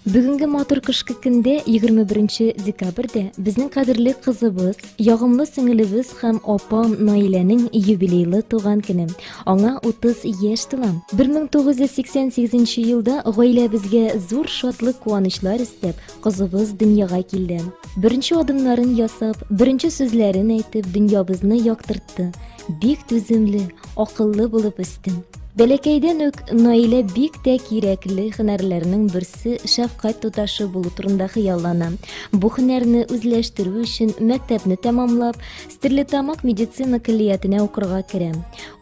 Бүгенге матур кышкы көндә, 21 декабрьдә, безнең кадерле кызыбыз, ягымлы сеңелебез һәм апам Наиләнең юбилейлы туган көне. Аңа 30 яшь тула. 1988 елда гаиләбезгә зур шатлык-куанычлар өстәп, кызыбыз дөньяга килде. Беренче адымнарын ясап, беренче сүзләрен әйтеп, дөньябызны яктыртты. Бик түземле, акыллы булып үсте. Бәләкәйдән үк Наилә бик тә кирәкле һөнәрләрнең берсе шәфкать туташы булу турында хыяллана. Бу һөнәрне үзләштерү өчен мәктәпне тәмамлап, Стерлитамак медицина көллиятенә укырга керә.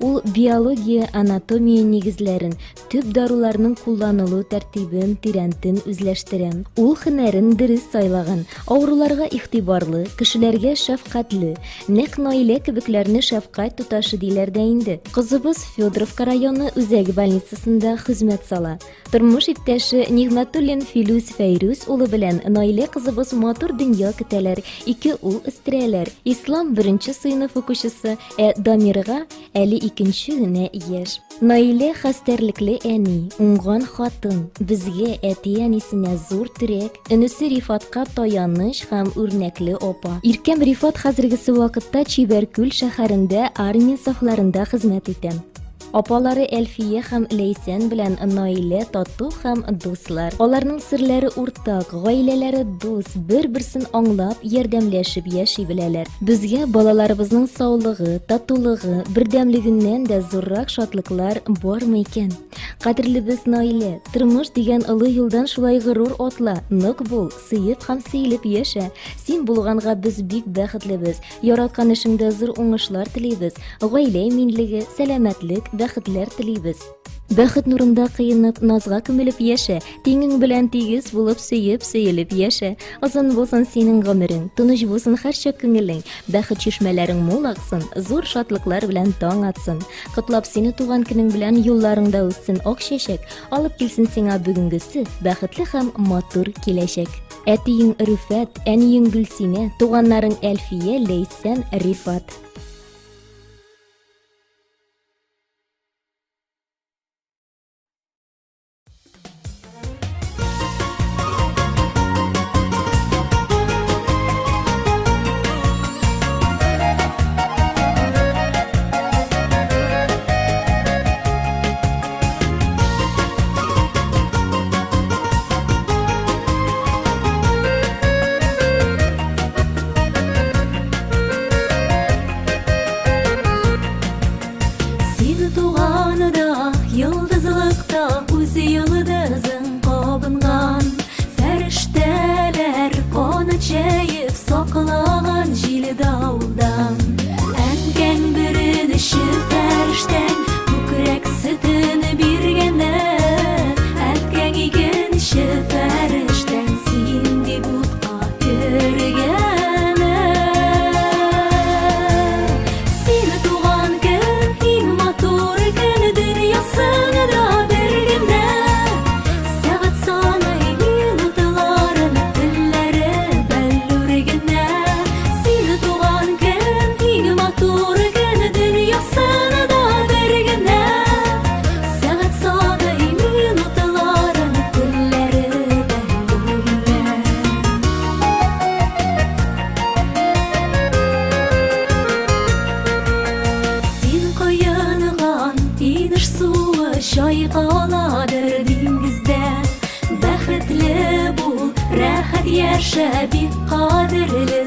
Ул биология, анатомия нигезләрен, төп даруларның кулланылу тәртибен тирәнтен үзләштерә. Ул һөнәрен дөрес сайлаган, авыруларга игътибарлы, кешеләргә шәфкатьле. Нәкъ Наилә кебекләрне шәфкать туташы диләр дә инде. Кызыбыз Федоровка районы үзәк больницасында хезмәт сала. Тормыш иптәше Нигъмәтуллин Филүс Фәйрүс улы белән Наилә кызыбыз матур дөнья көтәләр, ике ул үстерәләр. Ислам беренче сыйныф укучысы, ә Дамирга әле икенче генә яшь. Наилә хәстәрлекле әни, уңган хатын, безгә әти-әнисенә зур терәк, энесе Рифатка таяныч һәм үрнәкле апа. Иркәм Рифат хәзергесе вакытта Чибәркүл шәһәрендә армия сафларында хезмәт итә. Апалары Әлфия һәм Ләйсән белән Наилә тату һәм дуслар. Аларның серләре уртак, гаиләләре дус, бер-берсен аңлап, ярдәмләшеп яши беләләр. Безгә балаларыбызның саулыгы, татулыгы, бердәмлегеннән дә зуррак шатлыклар бармы икән? Кадерлебез Наилә, тормыш дигән олы юлдан шулай горур атла, нык бул, сөеп һәм сөелеп яшә. Син булганга без бик бәхетлебез. Яраткан эшеңдә зур уңышлар телибез, гаилә иминлеге, сәламәтлек, бәхетләр телибез. Бәхет нурында кыенып, назга күмелеп яшә, тиңең белән тигез булып сөеп, сөелеп яшә. Озын булсын синең гомерең, тыныч булсын һәрчак күңелең, бәхет чишмәләрең мул аксын, зур шатлыклар белән таң атсын. Котлап сине туган көнең белән юлларыңда үссен ак чәчәк, алып килсен сиңа бүгенгесе, бәхетле һәм матур киләчәк. Әтиең Рүфәт, әниең Гөлсинә, туганнарың Әлфия, Ләйсән, Рифат. Син туганда йолдызлыкта үз йолдызың кабынган. Фәрештәләр канат җәеп саклаган җил-давылдан. Әнкәң беренче фәрештәң күкрәк сөтен биргәнне, әткәң икенче фәрештәң син дип утка кергәне. Син туган көн иң матур көн дөньясында бер генә. Сәгать саный минутларын, көннәре бәллүр генә. Син туган көн иң матур көн дөньясында бер генә. Сәгать саный минутларын, көннәре бәллүр генә. Син коенган инеш суы чайкаладыр диңгездә. Бәхетле бул, рәхәт яшә, бик кадерле.